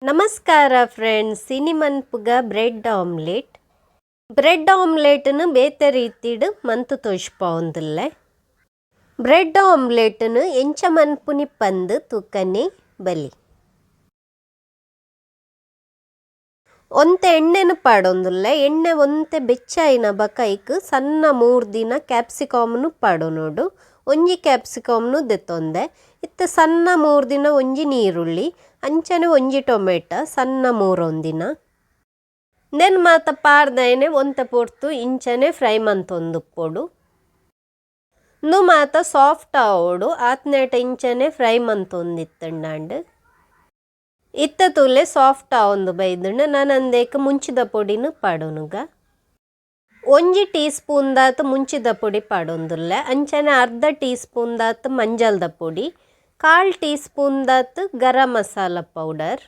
ನಮಸ್ಕಾರ ಫ್ರೆಂಡ್ಸ್, ಇನಿ ಮನ್ಪುಗ bread omelette. Bread ಆಮ್ಲೆಟ್ನು ಬೇತೆ ರೀತಿಡ್ ಮಂತ್ ತೋಜ್ಪಾವೊಂದುಲ್ಲೆ. ಬ್ರೆಡ್ ಆಮ್ಲೆಟ್ನು ಎಂಚ ಮನ್ಪುನಿ ಪಂದ್ ತೂಕನೆ ಬಲಿ. ಒಂತೆ ಎಣ್ಣೆನು ಪಾಡೊಂದುಲ್ಲೆ. ಎಣ್ಣೆ ಒಂತೆ ಬೆಚ್ಚಾಯಿನ ಬೊಕ ಐಕ್ ಸಣ್ಣ 3 ದಿನ ಕ್ಯಾಪ್ಸಿಕಮ್ನು ಪಾಡೊನೊಡು. ಒಂಜಿ ಕ್ಯಾಪ್ಸಿಕಮ್ನು ದೆತ್ತೊಂದೆ. ಇತ್ತೆ ಸಣ್ಣ 3 ದಿನ ಒಂಜಿ ನೀರುಳ್ಳಿ, ಅಂಚನೆ ಒಂಜಿ ಟೊಮೆಟೊ ಸಣ್ಣ ಮೂರೊಂದಿನ. ನೆನ್ ಮಾತ ಪಾರ್ದೈನೆ ಒಂತೆ ಪೊರ್ತು ಇಂಚನೆ ಫ್ರೈ ಮಂತೊಂದುಪ್ಪೊಡು. ಉಂದು ಮಾತ ಸಾಫ್ಟ್ ಆವೊಡು, ಆತ್ನೇಟ ಇಂಚನೆ ಫ್ರೈ ಮಂತೊಂದಿತ್ತುಂಡಾಂಡ್. ಇತ್ತೆ ತೂಲೆ ಸಾಫ್ಟ್ ಆವೊಂದು ಬೈದುಂಡು. ನನ ಉಂದೆಕ್ ಮುಂಚಿದ ಪೊಡಿನು ಪಾಡೊನುಗ. ಒಂಜಿ ಟೀ ಸ್ಪೂನ್ ದಾತ್ ಮುಂಚಿದ ಪೊಡಿ ಪಾಡೊಂದುಲ್ಲೆ. ಅಂಚನೆ ಅರ್ಧ ಟೀ ಸ್ಪೂನ್ ದಾತ್ ಮಂಜಲ್ದ ಪೊಡಿ, 1/4 tea spoon ದಾತ್ garam masala powder.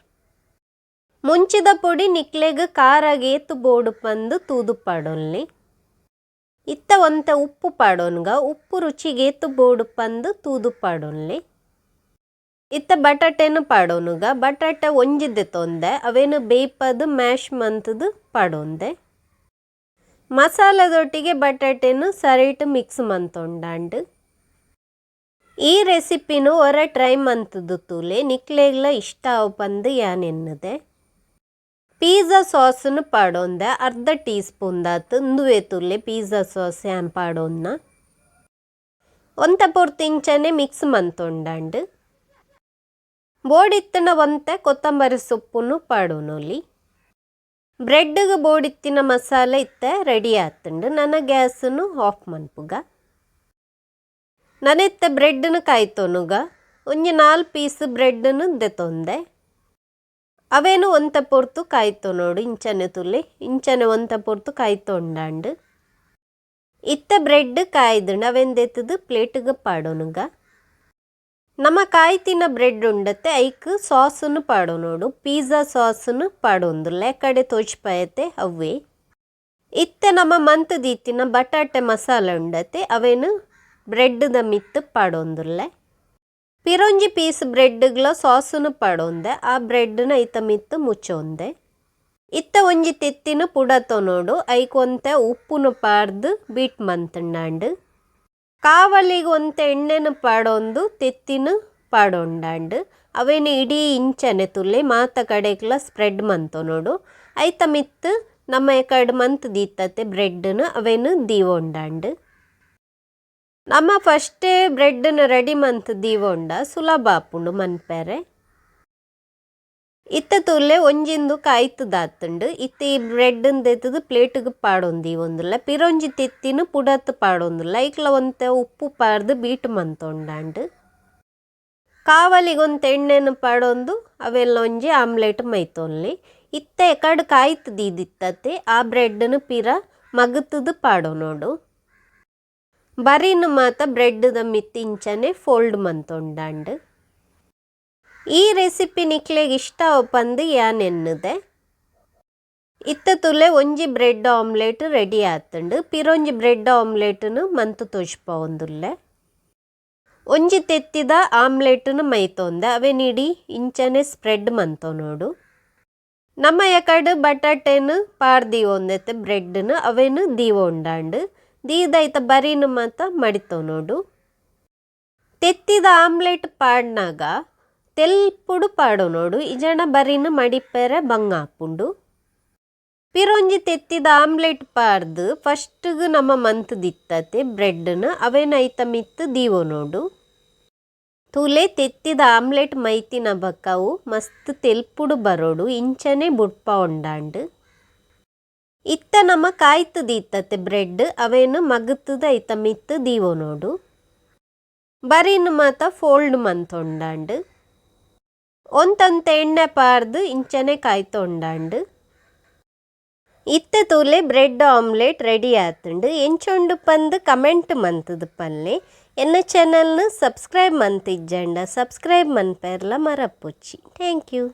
ಮುಂಚಿದ ಪೊಡಿ ನಿಕ್ಲೆಗ್ ಖಾರಗ್ ಏತ್ ಬೋಡು ಪಂದ್ ತೂದು ಪಾಡೊನ್ಲಿ. ಇತ್ತೆ ಒಂತೆ ಉಪ್ಪು ಪಾಡೊನುಗ. ಉಪ್ಪು ರುಚಿಗ್ ಏತ್ ಬೋಡು ಪಂದ್ ತೂದು ಪಾಡೊನ್ಲಿ. ಇತ್ತೆ ಬಟಾಟೆನು ಪಾಡೊನುಗ. ಬಟಾಟೆ ಒಂಜಿ ದೆತ್ತೊಂದೆ, ಅವೇನು ಬೇಯ್ಪದ್ ಮ್ಯಾಶ್ ಮಂತುದು ಪಾಡೊಂದೆ. ಮಸಾಲೆದೊಟ್ಟಿಗೆ ಬಟಾಟೆನು ಸರಿಟ್ ಮಿಕ್ಸ್ ಮಂತೊಂಡಾಂಡ್. ಈ ರೆಸಿಪಿನು ಒರ ಟ್ರೈ ಮಂತುದು ತೂಲೆ, ನಿಕ್ಲೆಗ್ಲ ಇಷ್ಟ ಆವು ಪಂದ್ ಯಾನ್ ಎನ್ನುದೆ. ಪಿಜ್ಜಾ ಸಾಸ್ನು ಪಾಡೊಂದೆ ಅರ್ಧ ಟೀ ಸ್ಪೂನ್ ದಾತ್. ಉಂದುವೇ ತೂಲೆ ಪಿಜ್ಜಾ ಸಾಸ್ ಯಾನ್ ಪಾಡೊನ್ನ. ಒಂತೆ ಪೊರ್ತು ಇಂಚನೆ ಮಿಕ್ಸ್ ಮಂತೊಂಡಾಂಡ್. ಬೋಡಿತ್ತಿನ ಒಂತೆ ಕೊತ್ತಂಬರಿ ಸೊಪ್ಪುನು ಪಾಡೊನೊಲಿ. ಬ್ರೆಡ್ಗ್ ಬೋಡಿತ್ತಿನ ಮಸಾಲೆ ಇತ್ತೆ ರೆಡಿ ಆತುಂಡು. ನನ ಗ್ಯಾಸ್ನು ಆಫ್ ಮನ್ಪುಗ. ನನ ಇತ್ತೆ ಬ್ರೆಡ್ನು ಕಾಯ್ತೊನುಗ. ಒಂಜಿ 4 ಪೀಸ್ ಬ್ರೆಡ್ನು ದೆತ್ತೊಂದೆ. ಅವೇನು ಒಂತೆ ಪೊರ್ತು ಕಾಯ್ತೊನೊಡು. ಇಂಚನೆ ತೂಲೆ, ಇಂಚನೆ ಒಂತೆ ಪೊರ್ತು ಕಾಯ್ತೊಂಡಾಂಡ್. ಇತ್ತೆ ಬ್ರೆಡ್ ಕಾಯ್ದುಂಡು. ಅವೇನು ದೆತ್ತುದು ಪ್ಲೇಟ್ಗ್ ಪಾಡೊನುಗ. ನಮ ಕಾಯ್ತಿನ ಬ್ರೆಡ್ ಉಂಡತ್ತೆ, ಐಕ್ ಸಾಸ್ನು ಪಾಡೊನೊಡು. ಪಿಜ್ಜಾ ಸಾಸ್ನು ಪಾಡೊಂದುಲ್ಲೆ, ಕಡೆ ತೋಜ್ಪಾಯತೆ ಅವ್ವೆ. ಇತ್ತೆ ನಮ ಮಂತ್ ದೀತಿನ ಬಟಾಟೆ ಮಸಾಲೆ ಉಂಡತ್ತೆ, ಅವೇನು ಬ್ರೆಡ್ದ ಮಿತ್ತ್ ಪಾಡೊಂದುಲ್ಲೆ. ಪಿರೊಂಜಿ ಪೀಸ್ ಬ್ರೆಡ್ಗ್ಲ ಸಾಸ್ನು ಪಾಡೊಂದೆ. ಆ ಬ್ರೆಡ್ನ ಐತ ಮಿತ್ತ್ ಮುಚ್ಚೊಂದೆ. ಇತ್ತೆ ಒಂಜಿ ತೆತ್ತಿನ ಪುಡತೊನೊಡು. ಐಕ್ ಒಂತೆ ಉಪ್ಪುನು ಪಾಡ್ದು ಬೀಟ್ ಮಂತುಂಡಾಂಡ್. ಕಾವಲಿಗ್ ಒಂತೆ ಎಣ್ಣೆನು ಪಾಡೊಂದು ತೆತ್ತಿನ ಪಾಡೊಂಡಾಂಡ್. ಅವೇನು ಇಡೀ ಇಂಚನೆ ತೂಲೆ ಮಾತ ಕಡೆಕ್ಲ ಸ್ಪ್ರೆಡ್ ಮಂತೊನೊಡು. ಐತ ಮಿತ್ತ್ ನಮ್ಮ ಎಕಡ್ ಮಂತ್ ದೀತತೆ ಬ್ರೆಡ್ನು ಅವೇನು ದೀವೊಂಡಾಂಡ್. ನಮ್ಮ ಫಸ್ಟೇ ಬ್ರೆಡ್ನು ರೆಡಿ ಮಂತ್ ದೀವೊಂಡ ಸುಲಭ ಆಪುಂಡು ಮನ್ಪೆರೆ. ಇತ್ತೆ ತೂಲೆ ಒಂಜಿಂದು ಕಾಯ್ತುದಾತುಂಡು. ಇತ್ತೆ ಈ ಬ್ರೆಡ್ನ್ ದೆತ್ತುದು ಪ್ಲೇಟ್ಗ್ ಪಾಡೊಂದು ದೀವೊಂದುಲ್ಲೆ. ಪಿರೊಂಜಿ ತೆತ್ತಿನ ಪುಡತ್ ಪಾಡೊಂದುಲ್ಲೆ. ಐಕ್ಲ ಒಂತೆ ಉಪ್ಪು ಪಾಡ್ದು ಬೀಟ್ ಮಂತೊಂಡಾಂಡ್. ಕಾವಲಿಗ್ ಒಂತೆ ಎಣ್ಣೆನು ಪಾಡೊಂದು ಅವೆಲ್ಲ ಒಂಜಿ ಆಮ್ಲೆಟ್ ಮೈತೊನ್ಲಿ. ಇತ್ತೆ ಎಕಡ್ ಕಾಯ್ತು ದೀದಿತ್ತತೆ, ಆ ಬ್ರೆಡ್ನು ಪಿರ ಮಗುತುದು ಪಾಡೊನೊಡು. ಬರಿನ್ ಮಾತ ಬ್ರೆಡ್ದ ಮಿತ್ತ್ ಇಂಚನೆ ಫೋಲ್ಡ್ ಮಂತೊಂಡಾಂಡ್. ಈ ರೆಸಿಪಿ ನಿಕ್ಲೆಗ್ ಇಷ್ಟ ಪಂದ್ ಯಾನ್ ಎನ್ನುದೆ. ಇತ್ತೆ ತೂಲೆ ಒಂಜಿ bread omelette ready ಆತುಂಡು. ಪಿರೊಂಜಿ ಬ್ರೆಡ್ ಆಮ್ಲೆಟ್ನು ಮಂತ್ ತೋಜ್ಪಾವೊಂದುಲ್ಲೆ. ಒಂಜಿ ತೆತ್ತಿದ ಆಮ್ಲೆಟ್ನು ಮೈತೊಂದೆ. ಅವೇನ್ ಇಡೀ ಇಂಚನೆ ಸ್ಪ್ರೆಡ್ ಮಂತೊನೊಡು. ನಮ್ಮ ಎಕಡ್ ಬಟಾಟೆನು ಪಾಡ್ ದೀವೊಂದೆತ್ತೆ ಬ್ರೆಡ್ನು ಅವೇನು ದೀವೊಂಡಾಂಡ್. ದೀದ ಐತ ಬರಿನ್ ಮಾತ ಮಡಿತೊನೊಡು. ತೆತ್ತಿದ ಆಮ್ಲೆಟ್ ಪಾಡ್ನಾಗ ತೆಲ್ಪುಡು ಪಾಡೊನೊಡು, ಇಜಾಂಡ ಬರಿನ್ ಮಡಿಪೆರೆ ಬಂಗ ಆಪುಂಡು. ಪಿರೊಂಜಿ ತೆತ್ತಿದ ಆಮ್ಲೆಟ್ ಪಾಡ್ದು ಫಸ್ಟ್ಗ್ ನಮ ಮಂತ್ ದಿತ್ತತೆ ಬ್ರೆಡ್ನು ಅವೇನ್ ಐತ ಮಿತ್ತ್ ದೀವೊನೊಡು. ತೂಲೆ, ತೆತ್ತಿದ ಆಮ್ಲೆಟ್ ಮೈತಿನ ಬೊಕ ಅವು ಮಸ್ತ್ ತೆಲ್ಪುಡು ಬರೊಡು. ಇಂಚನೆ ಬುಡ್ಪಾವೊಂಡಾಂಡ್. ಇತ್ತೆ ನಮ ಕಾಯ್ತು ದೀತತೆ ಬ್ರೆಡ್ ಅವೇನು ಮಗುತುದು ಐತ ಮಿತ್ತ್ ದೀವೊನೊಡು. ಬರಿನ್ ಮಾತ ಫೋಲ್ಡ್ ಮಂತೊಂಡಾಂಡ್. ಒಂತೊಂತೆ ಎಣ್ಣೆ ಪಾಡ್ದು ಇಂಚನೆ ಕಾಯ್ತೊಂಡಾಂಡ್. ಇತ್ತೆ ತೂಲೆ, bread omelette ready ಆತುಂಡು. ಎಂಚ ಉಂಡು ಪಂದ್ ಕಮೆಂಟ್ ಮಂತುದು ಪನ್ಲೆ. ಎನ್ನ ಚಾನೆಲ್ನು ಸಬ್ಸ್ಕ್ರೈಬ್ ಮಂತಿಜ್ಜಂಡ ಸಬ್ಸ್ಕ್ರೈಬ್ ಮನ್ಪೆರ್ಲ ಮರಪೊಚ್ಚಿ. Thank you.